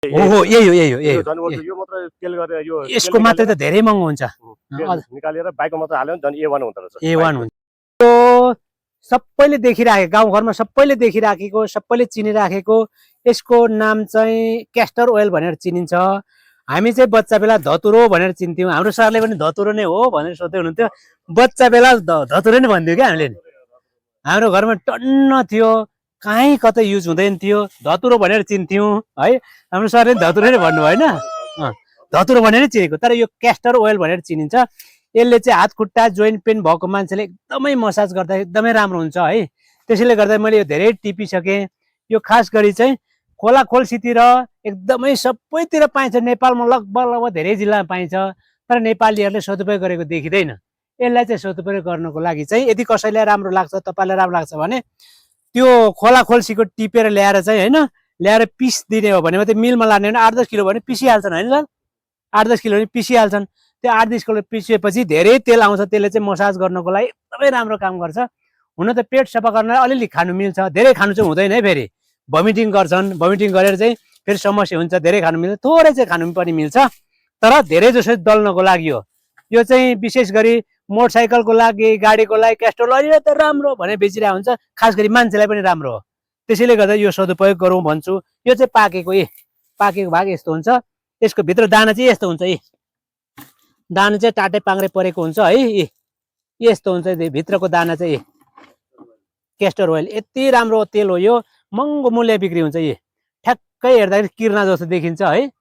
ओहो यही हो यो मात्र तेल गरेर यो यसको मात्रै त धेरै महँगो हुन्छ निकालेर बाइकमा मात्र हाल्यो भने झन् A1 हुँदो रहेछ। A1 हुन्छ यो सबैले देखिराखेको गाउँघरमा सबैले देखिराखेको सबैले चिनिराखेको यसको नाम चाहिँ क्यास्टर ओइल भनेर चिनिन्छ। हामी चाहिँ बच्चा बेला धतुरो भनेर चिन्थ्यौँ। हाम्रो सरले पनि धतुरो नै हो भनेर सोध्दै हुनुहुन्थ्यो। बच्चा बेला धतुरो नै भन्थ्यो क्या हामीले। हाम्रो घरमा टन्न थियो, कहीँ कतै युज हुँदैन थियो, धतुरो भनेर चिन्थ्यौँ है। हाम्रो सरले धतुरो नै भन्नु भएन, धतुरो भनेर चिनेको। तर यो क्यास्टर ओइल भनेर चिनिन्छ। यसले चाहिँ हात खुट्टा जोइन्ट पेन भएको मान्छेले एकदमै मसाज गर्दा एकदमै राम्रो हुन्छ है। त्यसैले गर्दा मैले यो धेरै टिपिसकेँ। यो खास गरी चाहिँ खोला खोल्सीतिर एकदमै सबैतिर पाइन्छ। नेपालमा लगभग धेरै जिल्लामा पाइन्छ, तर नेपालीहरूले सदुपयोग गरेको देखिँदैन। यसलाई चाहिँ सदुपयोग गर्नको लागि चाहिँ यदि कसैलाई राम्रो लाग्छ, तपाईँलाई राम्रो लाग्छ भने त्यो खोला खोल्सीको टिपेर ल्याएर चाहिँ होइन, ल्याएर पिस दिने हो भने मात्रै मिलमा लाने भने 8-10 किलो भने पिसिहाल्छन् होइन सर। 8-10 किलो भने पिसिहाल्छन्। त्यो 8-10 किलो पिसिएपछि धेरै तेल आउँछ। त्यसले चाहिँ मसाज गर्नको लागि एकदमै राम्रो काम गर्छ। हुन त पेट सफा गर्नलाई अलिअलि खानु मिल्छ, धेरै खानु चाहिँ हुँदैन है। फेरि भमिटिङ गर्छन्, भमिटिङ गरेर चाहिँ फेरि समस्या हुन्छ। धेरै खानु मिल्छ, थोरै चाहिँ खानु पनि मिल्छ, तर धेरै जसो दल्नको लागि हो। यो चाहिँ विशेष गरी मोटरसाइकलको लागि, गाडीको लागि क्यास्टर ओइल त राम्रो भने बेचिरहेको हुन्छ। खास गरी मान्छेलाई पनि राम्रो हो। त्यसैले गर्दा यो सदुपयोग गरौँ भन्छु। यो चाहिँ पाकेको भाग यस्तो हुन्छ। यसको भित्र दाना चाहिँ यस्तो हुन्छ। दाना चाहिँ टाटे पाङ्रे परेको हुन्छ है। यस्तो हुन्छ भित्रको दाना चाहिँ क्यास्टर ओइल। यति राम्रो तेल हो यो, महँगो मूल्य बिक्री हुन्छ। ठ्याक्कै हेर्दाखेरि किर्ना जस्तो देखिन्छ है।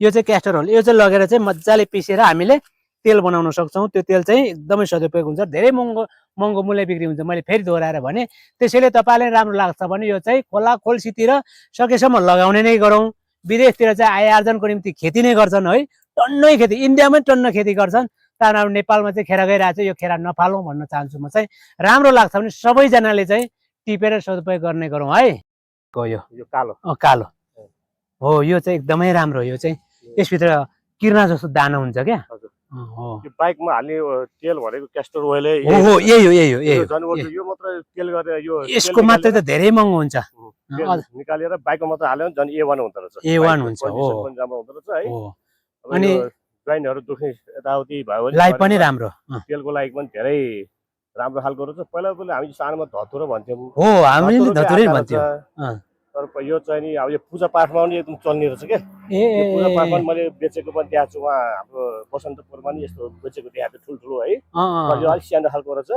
यो चाहिँ क्यास्टर ओइल। यो चाहिँ लगेर चाहिँ मजाले पिसेर हामीले तेल बनाउन सक्छौँ। त्यो तेल चाहिँ एकदमै सदुपयोग हुन्छ। धेरै महँगो मूल्य बिक्री हुन्छ। मैले फेरि दोहोऱ्याएर भने। त्यसैले तपाईँलाई राम्रो लाग्छ भने यो चाहिँ खोला खोल्सीतिर सकेसम्म लगाउने नै गरौँ। विदेशतिर चाहिँ आय आर्जनको निम्ति खेती नै गर्छन् है। टन्नै खेती, इन्डियामै टन्न खेती गर्छन्। तर अब नेपालमा चाहिँ खेर गइरहेको छ। यो खेर नफालौँ भन्न चाहन्छु म चाहिँ। राम्रो लाग्छ भने सबैजनाले चाहिँ टिपेर सदुपयोग गर्ने गरौँ है। यो कालो हो, यो चाहिँ एकदमै राम्रो। यो चाहिँ यसभित्र किर्ना जस्तो दाना हुन्छ क्या। यो बाइकमा हाल्ने तेल भनेको क्यास्टर ओइल हो यही हो यो मात्र तेल गरेर यो यसको मात्रै त धेरै महँगो हुन्छ। निकालेर बाइकमा मात्र हाल्यो भने झन् A1 हुँदो रहेछ। A1 हुन्छ पनि राम्रो हुँदो रहेछ है। अनि जोइन्टहरू दुख्ने यताउति भयो भने लाई पनि राम्रो, तेलको लागि पनि धेरै राम्रो खालको रहेछ। पहिला हामी सानोमा धतुरो भन्थ्यौँ। हो हामीले धतुरै भन्थ्यौँ। तर यो चाहिँ नि अब यो पूजा पाठमा पनि एकदम चल्ने रहेछ क्या। यो पूजा पाठमा मैले बेचेको पनि देखाएको छु। उहाँ हाम्रो बसन्तपुरमा नि यस्तो बेचेको देखाएको ठुल्ठुलो है। यो अलिक सानो खालको रहेछ।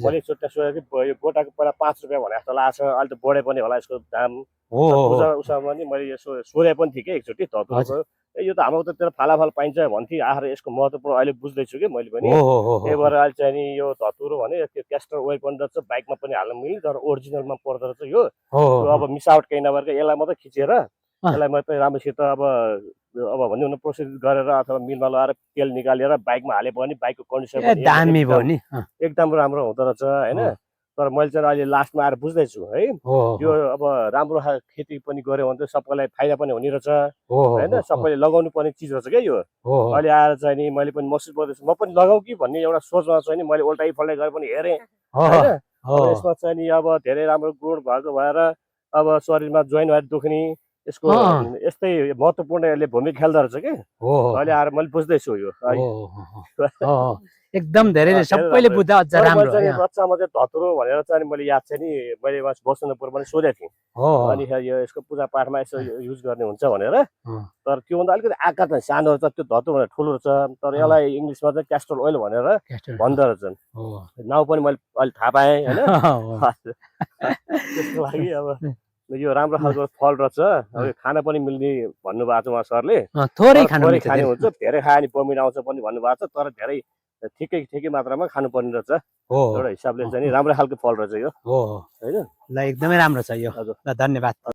मैले एकचोटि सोधेको थिएँ, यो गोटाको पहिला 5 रुपियाँ भने जस्तो लाग्छ। अहिले त बढे पनि होला यसको दाम। पूजा उसमा नि मैले यसो सोधे पनि थिएँ कि एकचोटि धतुरोको। यो त हाम्रो उतातिर फालाफाल पाइन्छ भन्थे। आएर यसको महत्त्वपूर्ण अहिले बुझ्दैछु कि मैले पनि। त्यही भएर अहिले चाहिँ नि यो धतुरो भने त्यो क्यास्टर ओइल पनि रहेछ। बाइकमा पनि हाल्न मिल्ने, तर ओरिजिनलमा पर्दो रहेछ यो। अब मिसावट केही नभएर यसलाई मात्रै खिचेर यसलाई मात्रै राम्रोसित अब भन्नु न प्रोसेस गरेर अथवा मिलमा लगाएर तेल निकालेर बाइकमा हाले पनि बाइकको कन्डिसन दामी भयो नि, एकदम राम्रो हुँदो रहेछ होइन। तर मैले चाहिँ अहिले लास्टमा आएर बुझ्दैछु है। यो अब राम्रो खेती पनि गऱ्यो भने चाहिँ सबैलाई फाइदा पनि हुने रहेछ होइन। सबैले लगाउनु पर्ने चिज रहेछ क्या यो। अहिले आएर चाहिँ नि मैले पनि महसुस गर्दैछु, म पनि लगाऊ कि भन्ने एउटा सोचमा चाहिँ नि मैले उल्टाइ फल्टाइ गरेर पनि हेरेँ होइन। यसमा चाहिँ नि अब धेरै राम्रो गुण भएको भएर अब शरीरमा जोइन्ट भएर दुख्ने यसको यस्तै महत्त्वपूर्ण यसले भूमिका खेल्दो रहेछ कि। अहिले आएर मैले बुझ्दैछु यो एकदम धेरै सबैले बुझ्दा अझ राम्रो। बच्चामा चाहिँ धतुरो भनेर चाहिँ मैले याद चाहिँ नि मैले बसन्तपुरमा पनि सोधेको थिएँ। अनि यो यसको पूजा पाठमा यसो युज गर्ने हुन्छ भनेर। तर त्योभन्दा अलिकति आकार चाहिँ सानो रहेछ, त्यो धतुरो भनेर ठुलो रहेछ। तर यसलाई इङ्ग्लिसमा चाहिँ क्यास्टर ओइल भनेर भन्दो रहेछन्। नाउँ पनि मैले अहिले थाहा पाएँ होइन। त्यसको लागि अब यो राम्रो खालको फल रहेछ। अब खान पनि मिल्ने भन्नुभएको छ उहाँ सरले। थोरै खानु हुन्छ, धेरै खायो भने बमिन आउँछ पनि भन्नुभएको छ। तर धेरै ठिकै मात्रामा खानुपर्ने रहेछ एउटा हिसाबले चाहिँ नि राम्रो खालको फल रहेछ यो होइन। ल एकदमै राम्रो छ यो। ल धन्यवाद।